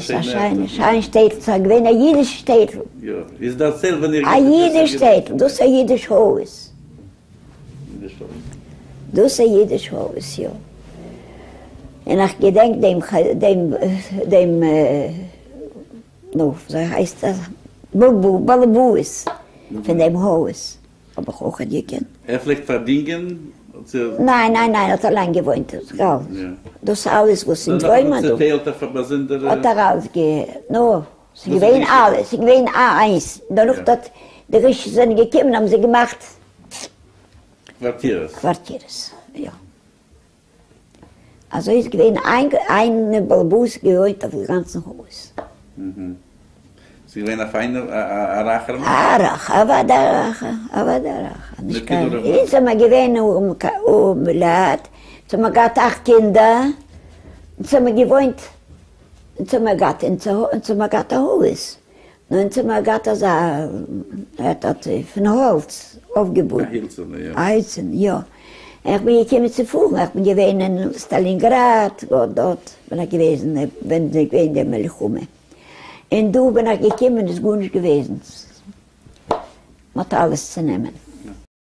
ס'איז א שיינע, שיין שטעטל, ס'איז געווען א אידיש שטעטל. יא, איז דערצייל ווען איר א אידיש שטעטל, דאס איז א אידיש הויז. אידיש הויז. דאס איז א אידיש הויז, יא. און איך געדענק דעם, דעם, דעם, נו, וויאזוי הייסט ער, באלעבאס פון דעם הויז. האב איך אויכעט געקענט. ער פלעגט פארדינגען? ניין ניין ניין ער האט אליין געוואוינט דאס אלעס וואס אונז וואוינען דא. צוטיילט אויף א באזונדערע. האט ער אלעס גע נו ס'איז געווען אלעס ס'איז געווען איינס דערנאך האט די רוסישע זענען געקומען האבן זיי געמאכט קווארטירעס. קווארטירעס יא. אזוי איז געווען איין באלעבאס געוואוינט אויפן גאנצן הויז. ס'איז געווען א פיינער א רייכער מאן? א רייכער, אוודאי א רייכער, אוודאי א רייכער, נישט קיין, אונז זעמער געווען ארעמעלייט, אונז האמער געהאט אכט קינדער, אונז האמער געוואוינט, אונז האמער געהאט, אונז האמער געהאט א הויז, נו אונז האמער געהאט אזא, ער האט פון האלץ אויפגעבויט. א הילצערנע, יא. א הילצערנע, יא. איך בין געקומען צו פארן, איך בין געווען אין סטאלינגראד, דארט בין איך געוועזן ווען ס'איז געווען די מלחמה. און דא בין איך געקומען איז גארנישט געוועזן, מ'האט אלעס צונומען.